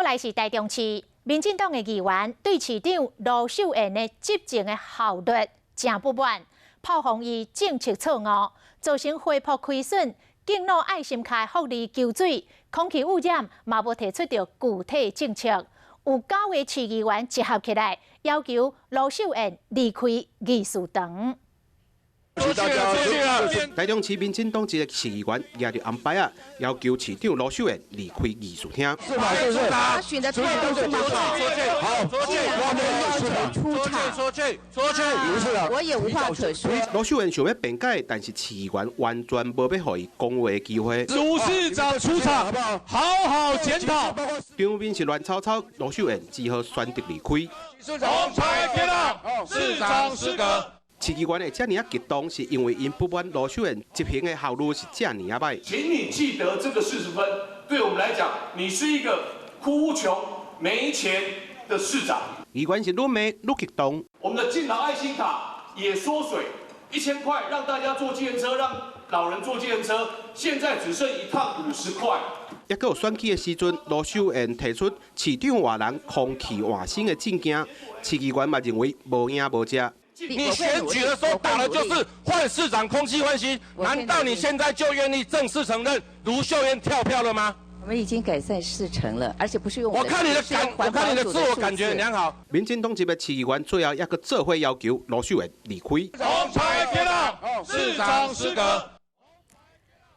來是台中市，民進黨的議員對市長盧秀燕的執政的效率誠不滿，炮轟伊政策錯誤，造成花圃虧損，敬老愛心卡福利勼水，空氣污染嘛無提出著具體政策。有九个市議員集合起來，要求盧秀燕離開議事堂。台中市民進黨一個市議員舉著紅牌仔，要求市長盧秀燕離開議事廳。他選的態度這麼好，好，出場，出去，出去，我也無話可說。盧秀燕想欲辯解，但是市議員完全無欲予伊講話的機會。盧市長出場，好好檢討。場面是亂糟糟，盧秀燕只好選擇離開。紅牌天啊！市長失格。市議員會遮爾仔激動，是因為𪜶不滿盧秀燕執行的效率是遮爾仔䆀。請你記得這個40分，對我們來講，你是一個哭窮沒錢的市長。議員是愈罵愈激動。我們的敬老愛心卡也縮水，1000塊讓大家坐計程車，讓老人坐計程車，現在只剩一趟50塊。抑閣有選舉的時陣，盧秀燕提出市長換人、空氣換新的政見，市議員嘛認為無影無跡。你選舉的時候打的就是換市長、空氣換新，難道你現在就願意正式承認盧秀燕跳票了嗎？我們已經改善四成了，而且不是用我看你的感，我看你的自我感覺良好。民進黨籍的市議員最後抑閣做伙要求盧秀燕離開。紅牌天啊！市長失格。